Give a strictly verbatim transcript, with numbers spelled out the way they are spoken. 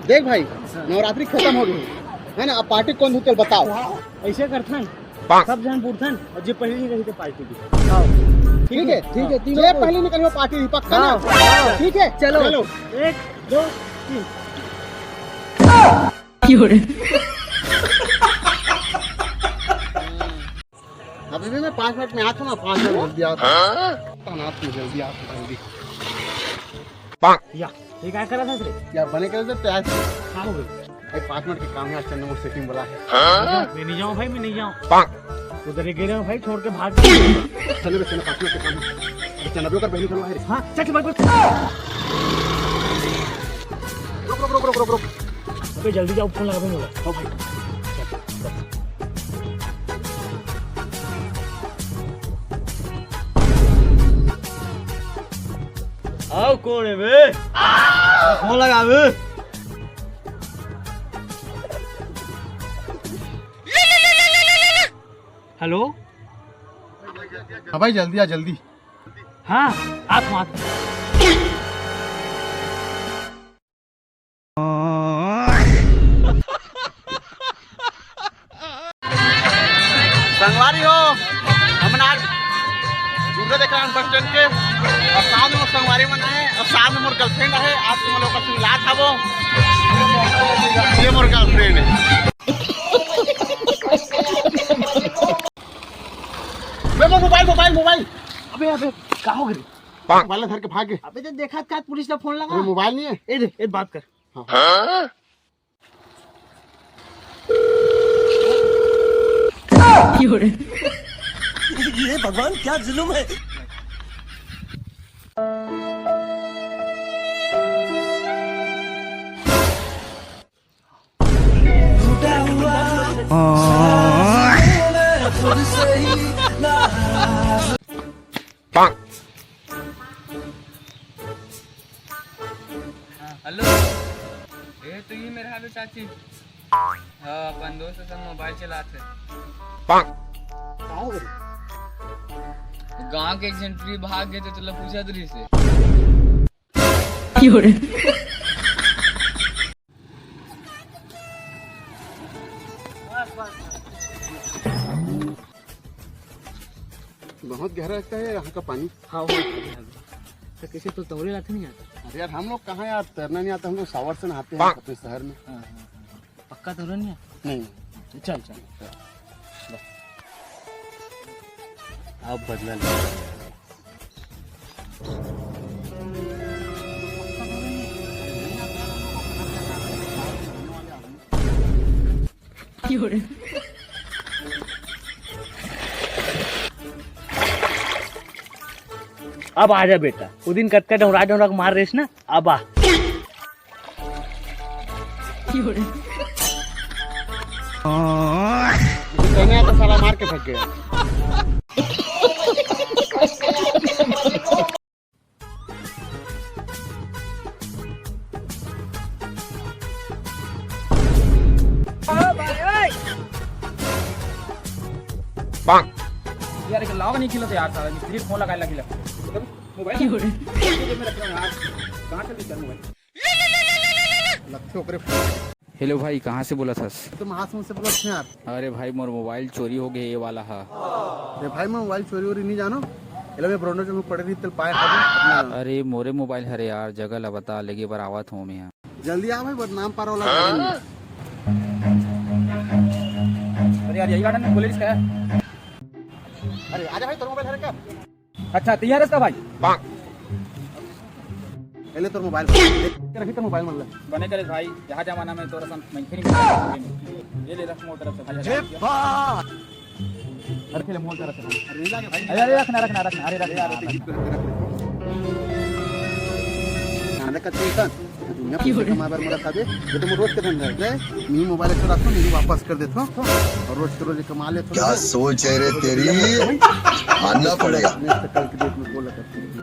देख भाई, नवरात्रि खतम हो गे, है ना? अब पार्टी कोन देही तेला बताव। अइसे करथन, सब झन बइठथन अउ जे पहिली नहीं रही तो पार्टी दी। ठीक है, ठीक है, तीनों जे पहिली निकलही वो पार्टी दी, पक्का ना? ठीक है, चलो। एक, दो, तीन। अभी भी मैं पाँच मिनट में आता हूँ ना, पाँच मिनट जल्दी आता हूँ। हाँ? ना, तू जल्दी आ, तू जल्दी। या, ये का करत हस रे? या बने करे तो तैयार। का हो गे? भाई, पाँच मिनट के काम है, आज चंदन मोर सेटिंग वाला है। मैं नहीं जाऊँ भाई, मैं नहीं जाऊँ। उधर ही गिरे हो भाई, छोड़ के भाग। चलो बे, चलो, पाँच मिनट के काम है। अरे चंदन, अभी ओकर पहले चलो, है रे। हाँ, चल, चल, भाई, भाई। रुक, रुक, रुक, रुक, रुक, रुक। अबे जल्दी जाओ, फोन लगा दो मोला। हाँ भाई। आओ, कोन हे बे? फोन लगा बे। हेलो। हाँ भाई, जल्दी आ, जल्दी। हाँ, आत हूँ, आत हूँ। संगवारी हो, हमन आज दुर्गा देख रहे हैं बस स्टैंड के, अउ साथ में संगवारी मन हे, अउ साथ में मोर गर्लफ्रेंड हे। आज तुम लोग का सुन लात हवो, ये मोर गर्लफ्रेंड हे। बे, मोर मोबाइल, मोबाइल, मोबाइल। अबे, अबे, का हो गे? मोबाइल धर के भाग गे। अबे, तो देखा था, पुलिस ला फोन लगा। अबे, मोबाइल नहीं है। ए दे, ए बात कर। हाँ। ये भगवान, क्या जुल्म है। हेलो, ए तो ये मेरा हाल चाची। हाँ, अपन दोस्त संग मोबाइल चलात हे। का हो गे? गांव के एक झन टुरी भाग गे, तो तोला पूछत रहिस हे। बहुत गहरा लगता है यहाँ का पानी। हाँ, वो तो किसी तो तौरे लाते नहीं आता। अरे यार, हम लोग कहाँ यार, तैरना नहीं आता, हम लोग shower से नहाते हैं अपने शहर में। हाँ, हाँ, हाँ। पक्का तौरा नहीं है? नहीं। चल, चल। अब बदला ले। अब आ जा बेटा, वो दिन कतका डौरा डौरा के मार रेस ना, अब आ। कहने आता साला मार के थक गया। यार, एक लाग नहीं खिलत यार, साला मिस्त्री फोन लगाए लगी लग। मोबाइल क्यों रे? जेब में रख रहा हूँ यार। कहाँ चल गया मोबाइल? लगथे ओकरे फोन। हेलो भाई, कहाँ से बोलत हस? तो महासमुंद से बोलत हूँ यार। अरे भाई, मोर मोबाइल चोरी हो गए, ये वाला हा। अरे भाई, मैं मोबाइल चोरी वोरी नहीं जानो। एला मैं बरोंडा चौक में पड़े रही, तेल पाए खाबो अपना। अरे मोरे मोबाइल हरे यार, जगह ला बता, लेगे बर आवत हूँ मैं। जल्दी आ भाई, बदनाम पारा वाला गार्डन में। अरे यार, यही गार्डन में बोले इसका है। अरे आजा भाई, तोर मोबाइल हरे का? अच्छा, तैयार है इसका भाई? पहले तोर मोबाइल देख के रखी, तोर मोबाइल मन ला। बने करे भाई, जहाँ जमाना में तोरा सन मनखे नहीं मिलता। ये ले, रख मोर तरफ से भाई। अरे खेले मोर तरफ से। अरे ले आके भाई। अरे, अरे रखना, रखना, रखना, अरे रख यार, यार। अरे कच्चे इंसान, दुनिया पैसे कमाए बर मोला खाबे, ये तो मोर रोज के धंधा है। ले, मैं मोबाइल अच्छा रखता हूँ, मैं वापस कर देता हूँ, और रोज के रोज कमा लेता हूँ। क्या सोच है रे तेरी? मानना पड़ेगा। मैं कल की डेट में बोला करती हूँ।